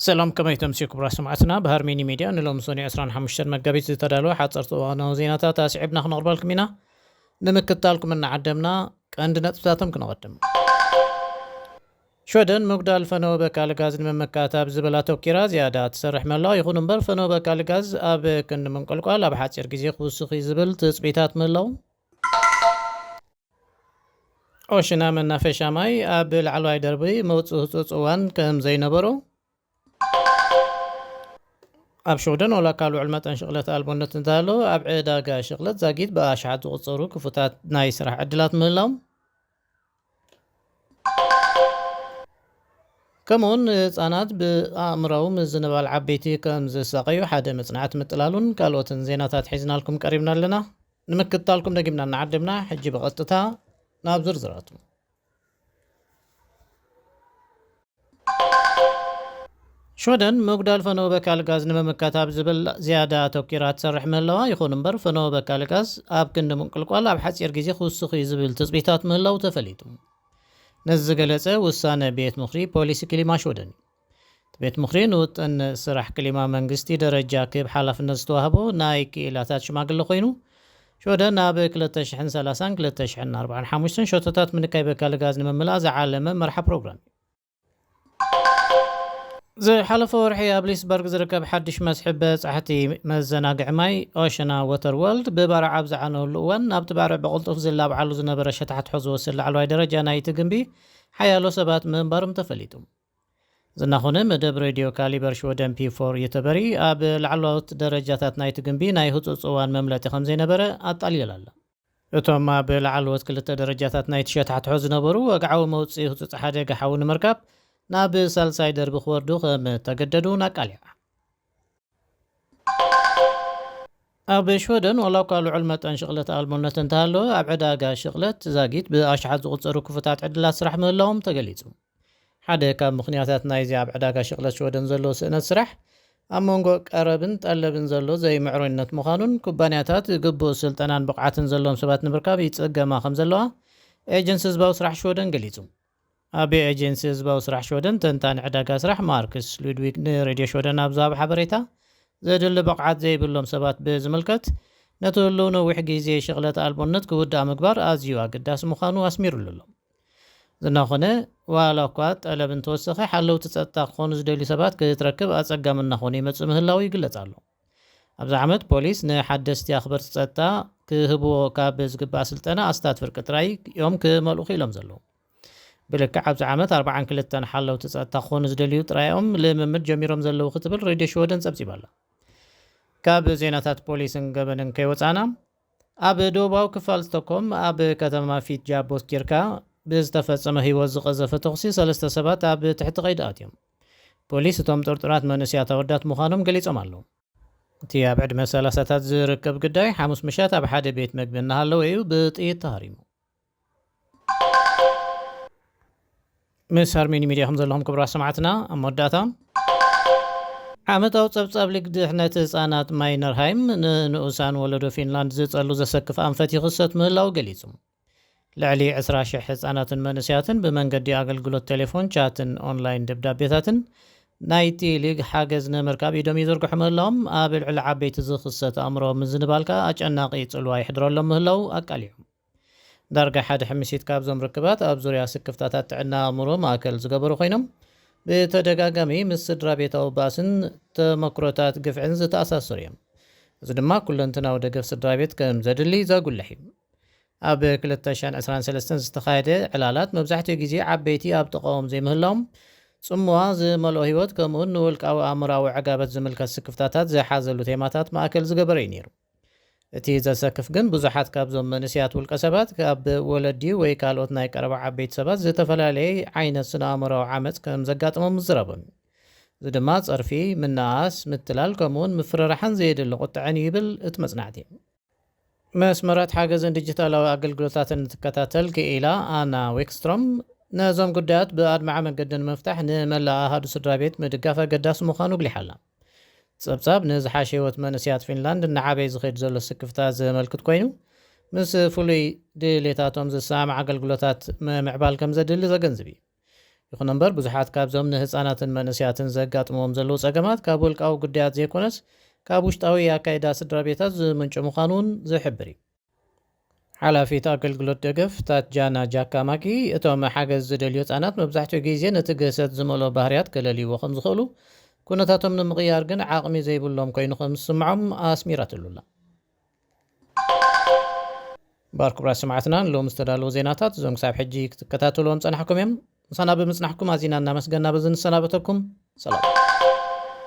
ሰላም፣ ከመይ ተምስዩ ክቡራት ሰማዕትና? ብሃርሜኒ ሚድያ ንሎሚ ሰኑይ ዕስራን ሓሙሽተን መጋቢት ዝተዳለወ ሓፀርቲ እዋናዊ ዜናታት ኣስዒብና ክነቕርበልኩም ኢና። ንምክትታልኩም እናዓደምና ቀንዲ ነጥብታቶም ክነቐድም። ሽወደን ምጉዳል ፈነወ በካል ጋዝ ንምምካት ኣብ ዝብል ኣተኪራ ዝያዳ ትሰርሕ ምህላዋ፣ ይኹን እምበር ፈነወ በካል ጋዝ ኣብ ክንዲ ምንቅልቋል ኣብ ሓፂር ግዜ ክውስኽ እዩ ዝብል ትፅቢታት ምህላው፣ ኦሽና መናፈሻ ማይ ኣብ ላዕለዋይ ደርቢ መውፅኢ ህፁፅ እዋን ከም ዘይነበሮ፣ ኣብ ሽወደን ዋላ እኳ ልዑል መጠን ሽቕለት ኣልቦነት እንተሃለወ፣ ኣብ ዕዳጋ ሽቕለት ዛጊት ብኣሽሓት ዝቑጸሩ ክፉታት ናይ ስራሕ ዕድላት ምህላዎም፣ ከምኡውን ህጻናት ብኣእምራዊ ምዝንባል ዓበይቲ ከም ዝሳቐዩ ሓደ መጽናዕቲ ምጥላሉን ካልኦትን ዜናታት ሒዝናልኩም ቀሪብና ኣለና። ንምክትታልኩም ደጊምና እናዓደምና፣ ሕጂ ብቐጥታ ናብ ዝርዝራቱ። ሽወደን ምጉዳል ፈነወ በካል ጋዝ ንምምካት ኣብ ዝብል ዝያዳ ኣተኪራ ትሰርሕ ምህላዋ፣ ይኹን እምበር ፈነወ በካል ጋዝ ኣብ ክንዲ ምንቅልቋል ኣብ ሓፂር ግዜ ክውስኽ እዩ ዝብል ትፅቢታት ምህላው ተፈሊጡ። ነዚ ዝገለጸ ውሳነ ቤት ምኽሪ ፖሊሲ ክሊማ ሽወደን እዩ። እቲ ቤት ምኽሪ ንውጥን ስራሕ ክሊማ መንግስቲ ደረጃ ክህብ ሓላፍነት ዝተዋህቦ ናይ ክኢላታት ሽማግለ ኮይኑ፣ ሽወደን ኣብ ክልተ ሽሕን ሰላሳን ክልተ ሽሕን ኣርባዓን ሓሙሽተን ሸቶታት ምንካይ በካል ጋዝ ንምምላእ ዝዓለመ መርሓ ፕሮግራም እዩ። ዝሓለፈ ወርሒ ኣብ ሊስበርግ ዝርከብ ሓድሽ መስሕብ በጻሕቲ መዘናግዒ ማይ ኦሸና ወተር ወርልድ ብባርዕ ኣብ ዝዓነወሉ እዋን፣ ናብቲ ባርዕ ብቕልጡፍ ዝላብዓሉ ዝነበረ ሸታሕትሖ ዝወስድ ላዕለዋይ ደረጃ ናይቲ ግምቢ ሓያሎ ሰባት ምንባሮም ተፈሊጡ። ዝናኾነ መደብ ሬድዮ ካሊበር ሽወደን ፒ ፎር የተበሪ ኣብ ላዕለዎት ደረጃታት ናይቲ ግምቢ ናይ ህጹጽ እዋን መምለጢ ከም ዘይነበረ ኣጣሊላ ኣላ። እቶም ኣብ ላዕለዎት ክልተ ደረጃታት ናይቲ ሸታሕትሖ ዝነበሩ ወግዓዊ መውጽኢ ህጹጽ ሓደጋ ሓዊ ንምርካብ ናብ ሳልሳይ ደርቢ ክወርዱ ከም እተገደዱ እውን ኣቃሊዓ። ኣብ ሽወደን ዋላ እኳ ልዑል መጠን ሽቕለት ኣልቦነት እንተሃለወ፣ ኣብ ዕዳጋ ሽቕለት ዛጊት ብኣሽሓት ዝቑጸሩ ክፉታት ዕድላት ስራሕ ምህላዎም ተገሊጹ። ሓደ ካብ ምኽንያታት ናይዚ ኣብ ዕዳጋ ሽቕለት ሽወደን ዘሎ ስእነት ስራሕ ኣብ መንጎ ቀረብን ጠለብን ዘሎ ዘይምዕሩይነት ምዃኑን ኩባንያታት ግቡእ ስልጠናን ብቕዓትን ዘለዎም ሰባት ንምርካብ ይጽገማ ከም ዘለዋ ኤጀንሲ ህዝባዊ ስራሕ ሽወደን ገሊጹ። ኣብ ኤጀንሲ ህዝባዊ ስራሕ ሽወደን ተንታኒ ዕዳጋ ስራሕ ማርክስ ሉድዊግ ንሬድዮ ሽወደን ኣብ ዝሃቦ ሓበሬታ፣ ዘድሊ ብቕዓት ዘይብሎም ሰባት ብዝምልከት፣ ነቲ ህልው ነዊሕ ግዜ ሽቕለት ኣልቦነት ክውዳእ ምግባር ኣዝዩ ኣገዳሲ ምዃኑ ኣስሚሩሉ ኣሎ። ዝናኾነ፣ ዋላ እኳ ጠለብ እንተወሰኸ፣ ሓለውቲ ጸጥታ ክኾኑ ዝደልዩ ሰባት ክትረክብ ኣጸጋሚ እናኾነ ይመጽእ ምህላው ይግለጽ ኣሎ። ኣብዚ ዓመት ፖሊስ ንሓደስቲ ኣኽበርቲ ጸጥታ ክህብዎ ካብ ዝግባእ ስልጠና ኣስታት ፍርቂ ጥራይ እዮም ክመልኡ ክኢሎም ዘለዉ። ብልክዕ ኣብዚ ዓመት ኣርባዓን ክልተን ሓለውቲ ጸጥታ ክኾኑ ዝደልዩ ጥራይ እዮም ልምምድ ጀሚሮም ዘለዉ ክትብል ሬድዮ ሽወደን ጸብጺባ ኣላ። ካብ ዜናታት ፖሊስን ገበንን ከይወጻና፣ ኣብ ደቡባዊ ክፋል ስቶኮም ኣብ ከተማ ፊት ጃቦስኪርካ ብዝተፈጸመ ህይወት ዝቐዘፈ ተኹሲ ሰለስተ ሰባት ኣብ ትሕቲ ቀይዲ ኣትዮም። ፖሊስ እቶም ጥርጡራት መንእሰያት ኣወዳት ምዃኖም ገሊጾም ኣለዉ። እቲ ኣብ ዕድመ ሰላሳታት ዝርከብ ግዳይ ሓሙስ ምሻት ኣብ ሓደ ቤት መግቢ እናሃለወ እዩ ብጥይት ተሃሪሙ። ምስ ሃርሜኒ ሚድያ ከም ዘለኹም ክቡራት ሰማዕትና፣ ኣብ መወዳእታ ዓመታዊ ጸብጻብ ሊግ ድሕነት ህጻናት ማይነርሃይም ንንኡሳን ወለዶ ፊንላንድ ዝጸሉ ዘሰክፍ ኣንፈት ይኽሰት ምህላው ገሊጹ። ልዕሊ ዕስራ ሽሕ ህጻናትን መንእሰያትን ብመንገዲ ኣገልግሎት ቴሌፎን፣ ቻትን ኦንላይን ደብዳቤታትን ናይቲ ሊግ ሓገዝ ንምርካብ ኢዶም ይዝርግሑ ምህላዎም፣ ኣብ ልዕሊ ዓበይቲ ዝኽሰት ኣእምሮኣዊ ምዝንባል ከኣ ኣጨናቂ ጽልዋ ይሕድረሎም ምህላው ኣቃሊዑ። ዳርጋ ሓደ ሕምሲት ካብዞም ርክባት ኣብ ዙርያ ስክፍታታት ጥዕና ኣእምሮ ማእከል ዝገበሩ ኮይኖም፣ ብተደጋጋሚ ምስ ስድራ ቤታዊ ባእስን ተመክሮታት ግፍዕን ዝተኣሳሰሩ እዮም። እዚ ድማ ኩለንትናዊ ደገፍ ስድራ ቤት ከም ዘድሊ ዘጉልሕ እዩ። ኣብ ክልተ ሽሕን ዕስራን ሰለስተን ዝተኻየደ ዕላላት መብዛሕትኡ ግዜ ዓበይቲ ኣብ ጥቓኦም ዘይምህላዎም፣ ጽምዋ ዝመልኦ ህይወት ከምኡውን ንውልቃዊ ኣእምሮኣዊ ዕጋበት ዝምልከት ስክፍታታት ዝሓዘሉ ቴማታት ማእከል ዝገበረ እዩ ነይሩ። እቲ ዘሰክፍ ግን ብዙሓት ካብዞም መንእሰያት ውልቀ ሰባት ካብ ወለዲ ወይ ካልኦት ናይ ቀረባ ዓበይቲ ሰባት ዝተፈላለየ ዓይነት ስነ ኣእምሮኣዊ ዓመጽ ከም ዘጋጥሞም ምዝራቦም እዩ። እዚ ድማ ጸርፊ፣ ምንኣስ፣ ምትላል ከምኡውን ምፍርራሕን ዘየድሊ ቁጥዐን እዩ ይብል እቲ መጽናዕቲ። መስመራት ሓገዝን ዲጂታላዊ ኣገልግሎታትን እትከታተል ክኢላ ኣና ዊክስትሮም፣ ነዞም ጉዳያት ብኣድማዒ መንገዲ ንምፍታሕ ንመላእ ኣሃዱ ስድራ ቤት ምድጋፍ ኣገዳሲ ምዃኑ ኣጉሊሓ ኣላ። ጸብጻብ ንዝሓሸ ህይወት መንእሰያት ፊንላንድ እናዓበየ ዝኸይድ ዘሎ ስክፍታ ዘመልክት ኮይኑ፣ ምስ ፍሉይ ድሌታቶም ዝሰማማዕ ኣገልግሎታት ምምዕባል ከም ዘድሊ ዘገንዝብ እዩ። ይኹን እምበር፣ ብዙሓት ካብዞም ንህፃናትን መንእሰያትን ዘጋጥምዎም ዘለዉ ጸገማት ካብ ውልቃዊ ጉዳያት ዘይኮነስ፣ ካብ ውሽጣዊ ኣካይዳ ስድራ ቤታት ዝምንጩ ምዃኑ እውን ዝሕብር እዩ። ሓላፊት ኣገልግሎት ደገፍ ታትጃና ጃካማኪ፣ እቶም ሓገዝ ዝደልዩ ህጻናት መብዛሕትኡ ግዜ ነቲ ግህሰት ዝመልኦ ባህርያት ከለልይዎ ከም ዝኽእሉ፣ ኩነታቶም ንምቕያር ግን ዓቕሚ ዘይብሎም ኮይኑ ከም ዝስምዖም ኣስሚራትሉ ኣላ። ባር ክቡራት ሰማዕትና፣ ንሎም ዝተዳለዉ ዜናታት እዞም ክሳብ ሕጂ ክትከታተልዎም ጸናሕኩም እዮም። ምሳና ብምጽናሕኩም ኣዚና እናመስገና በዚ ንሰናበተኩም። ሰላም።